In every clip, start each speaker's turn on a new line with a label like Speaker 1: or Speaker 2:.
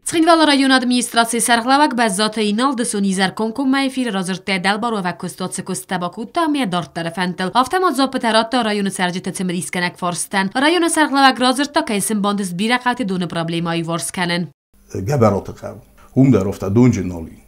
Speaker 1: Цхинвалы районы администрацийы сӕргълӕууӕг Бӕззаты Инал дысон изӕр комкоммӕ эфиры радзырдта дӕлбаруӕвӕг куыстуат цы куысттӕ бакодта ӕмӕ йӕ дарддӕры фӕндтыл. Афтӕ ма дзуаппытӕ радта районы цӕрджыты цымыдисгӕнӕг фарстӕн. Районы сӕргълӕууӕг радзырдта, кӕй сын бантыст бирӕ хъӕуты доны проблемӕ аиуварс кӕнын.
Speaker 2: Гӕбӕроты хъӕу. Уым дӕр офта донджын нал и.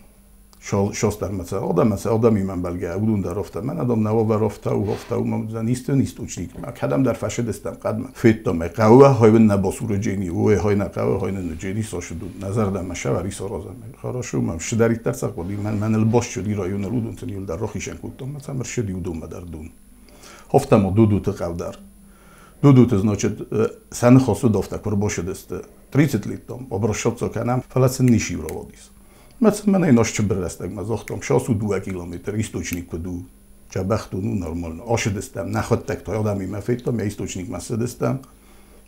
Speaker 2: Шостермӕ адӕммӕ адӕмимӕ ӕмбӕлгӕ, уыдон дӕр офта. Мӕн адӕм нӕ уавӕр офта, офта, уымӕн исты источникмӕ. Кӕдӕмдӕр фӕсыдыстӕм хъӕдмӕ. Федтам ӕй, хъӕуы хойын нӕ басуры джени, уой хой нӕ хъӕуы хой нӕ джени сошыду. Нӕ зӕрдӕмӕ сӕвӕр исаразӕм. Хорошо, мӕм сыдӕриддӕр цӕхъуыди, мӕн мӕныл басчуди районыл уыдон сын иуылдӕр рохисӕн кодтам, мӕ цӕмӕр шыди уыдонмӕ дӕр дон. Хофтам Дудуты хъӕу дӕр. Дудуты, значит, сӕ ныхас уыд афтӕ, куы ӕрбашыдысты 30 лет там, обращаться кӕнӕм, фӕлӕ сын ничи равадис. Мӕ сын мӕнӕй насчыбыр рӕстӕгмӕ загътам, шасу 2 километр источник куыд у, Чабӕхтон у нормально. Ашыдыстӕм, нӕхуыдтӕг та адӕмимӕ федтам, йӕ источникмӕ цыдыстӕм.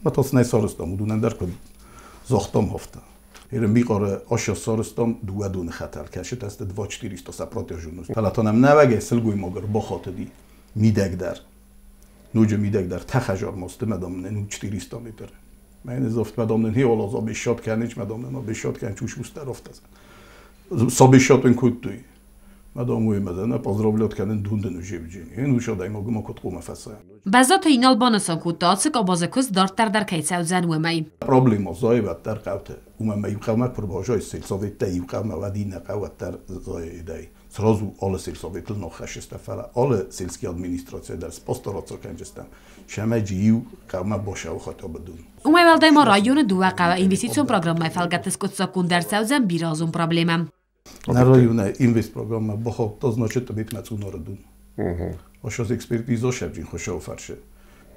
Speaker 2: Мӕ та сын сарызтам, уыдонӕн дӕр куыд загътам, афтӕ. Ерын бикъары аша сарызтам дыууӕ доны хӕтӕл, кӕсыт ӕсты 2 400 сӕ протяженность. Фӕлӕ та нӕм нӕвӕгӕй сылгоймаг ӕрбахатыди мидӕгдӕр. Ноджы мидӕгдӕр тӕхӕжармосты мадам нен 400 метр. Мен ez oft madam nen hiol az abishat kenics, madam nen abishat ken csús ofta. Sabishat куттуй. Мадам уый мадана поздравлять кӕнын дундын ужебджин. Ен ушадай могу макот къума фӕса.
Speaker 1: Бӕззаты Инал банысан кодта, ацы къабазы куыст дарддӕр дӕр кӕй цӕудзӕн уымӕй.
Speaker 2: Проблема зайваттар хъӕуты. Уымӕ ма иу хъӕумӕ куы сельсоветтӕ иу хъӕумӕ, уӕд иннӕ хъӕуӕттӕр зайдӕй. Сразу alle сельсоветыл ноххӕссыстӕ, фӕлӕ alle сельский администрация дӕр спостараться кӕнджыстӕм. Шӕмӕджы иу хъӕумӕ бошау хотя бы дун.
Speaker 1: Уымӕй уӕлдай ма районы дыууӕ хъӕуы инвестицион программӕйы фӕлгӕтты скъуыддзаггонд ӕрцӕудзӕн бирӕазон проблемӕ.
Speaker 2: На районы инвестпрограмма бахаудта, значит, битмӕ цунары дун. Ошоз экспертиза шевджин хошау фарше.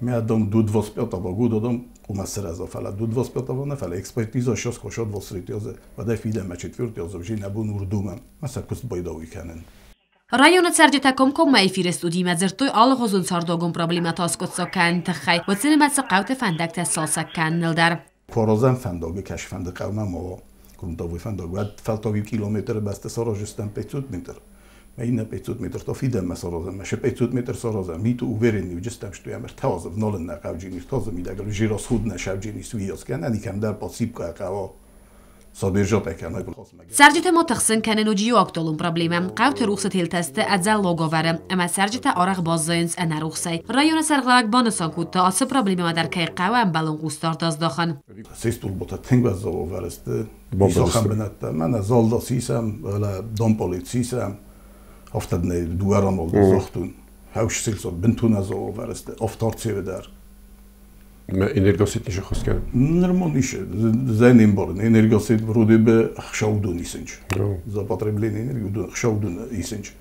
Speaker 2: Ми адам ду 25 года адам ума сразу фала ду 25 на фала экспертиза шос хошод 23 вадай фидӕмӕ четвертый вже на бун урдуман. Маса куст байдауи кӕнын.
Speaker 1: Районы цӕрджытӕ комкоммӕ эфиры студимӕ дзырдтой алыгъуызон цардуагон проблемӕтӕ аскъуыддзаг кӕныны тыххӕй, уыцы нымӕцы хъӕуты фӕндӕгтӕ цалцӕг кӕныныл дӕр.
Speaker 2: Куаразӕн фӕндаг, кӕс фӕнды хъӕумӕ ма грунтовый фӕндаг, уӕд фӕлтау иу километры бӕсты саразыстӕм 500 метр. Мӕ иннӕ 500 метр та фидӕнмӕ саразӕм, мӕ 500 метр саразӕм, миту уверенный уджыстӕм, что я мертазы вналын нӕ хъӕуджини, тазы мидӕгыл жиросхуд нӕ шавджини суиос кӕнӕ, никӕм дӕр подсипка хъӕуа. Содержат кӕнӕ.
Speaker 1: Цӕрджыты ма тыхсын кӕны ноджы иу актуалон проблемӕ. Хъӕуты рухсы телтӕ сты ӕдзӕллаг уавӕры, ӕмӕ цӕрджытӕ арӕх баззайынц ӕнӕрухсӕй. Районы сӕргълӕууӕг банысан кодта, ацы проблемӕмӕ дӕр кӕй хъӕуы ӕмбӕлон хъусдард аздахын.
Speaker 2: Сестулбота тынг уӕззау уавӕры сты. Исахӕм бынӕттӕ. Мӕнӕ Залда сисӕм, ӕлӕ Домполит сисӕм. Афтӕ нӕ дыууӕ загътун. Хӕуш сельсот бынтон ӕдзӕллаг уавӕры сты. Автарцевы дӕр.
Speaker 3: Энергосеть нише хоскен?
Speaker 2: Нормально нише. Зӕн имборын. Энергосеть вроде бы хшаудун исинч. За потребление энергии хшаудун исинч.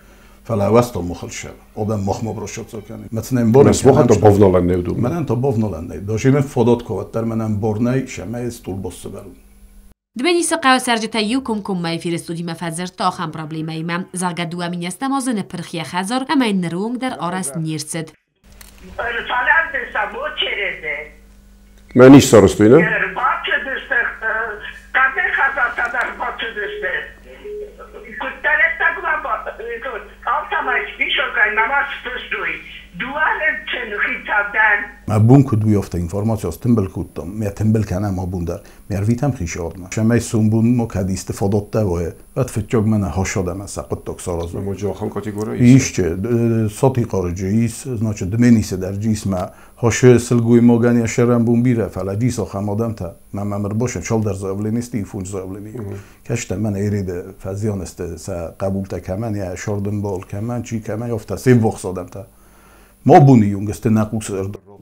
Speaker 2: Фӕлӕ уӕстон мохал шев. Одам мохма обращаться кӕны. Мӕцнем борын.
Speaker 3: Мӕ бавналӕн не уду.
Speaker 2: Мӕнӕн та бавналӕн не. Даже мен фадат коваттар мӕнӕн борнай шӕмӕ стулбоссы бӕлун.
Speaker 1: Дменисы хъӕуы цӕрджытӕ иу комкоммӕ эфиры студимӕ фӕдзырдта ахӕм проблемӕимӕ. Зӕгъгӕ, 2010 азы ныппырх йӕ хӕдзар ӕмӕ йын ныры онг дӕр арӕзт не рцыд.
Speaker 3: Мӕ низ сарӕзтой, нӕ?
Speaker 2: Мӕ бон куыд уый афтӕ информаци стымбыл кодтам, мӕ тымбыл кӕнӕм абон дӕр. Мӕ ӕрвитӕм хицауадмӕ. Шӕмӕй сомбон ма кӕд исты фадаттӕ вайы, уӕд фыццаг мӕнӕ хӕсадӕмӕ сӕ хъуыддаг саразын.
Speaker 3: Моджы ахӕм категория
Speaker 2: ис? Исче, Сатихъарыджы ис, значит, Дменисы дӕр джис мӕ хӕсы сылгоймагӕн йӕ сӕрӕнбон бирӕ, фӕлӕ джис ахӕм адӕмтӕ. Мӕ мӕм ӕрбашын цалдӕр заявление сты, фондз заявление. Кӕстӕ мӕнӕ Ереды фӕзиан сты сӕ хъӕбултӕ кӕмӕн, йӕ сӕрдынбал кӕмӕн, чи кӕмӕн, афтӕ се ввахс адӕмтӕ. Ма боны юнг сты нӕ хъус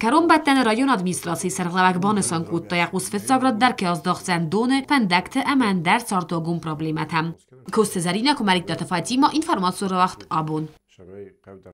Speaker 1: Кӕронбӕттӕны районы администрацийы сӕргълӕууӕг банысан кодта, йӕ хъус фыццаг рад дӕр кӕй аздӕхдзӕн доны, фӕндӕгты ӕмӕ ӕндӕр цардуагон проблемӕтӕм. Коцты Зӕринӕ, Куымӕридтаты Фатима, информацион рауагъд «Абон».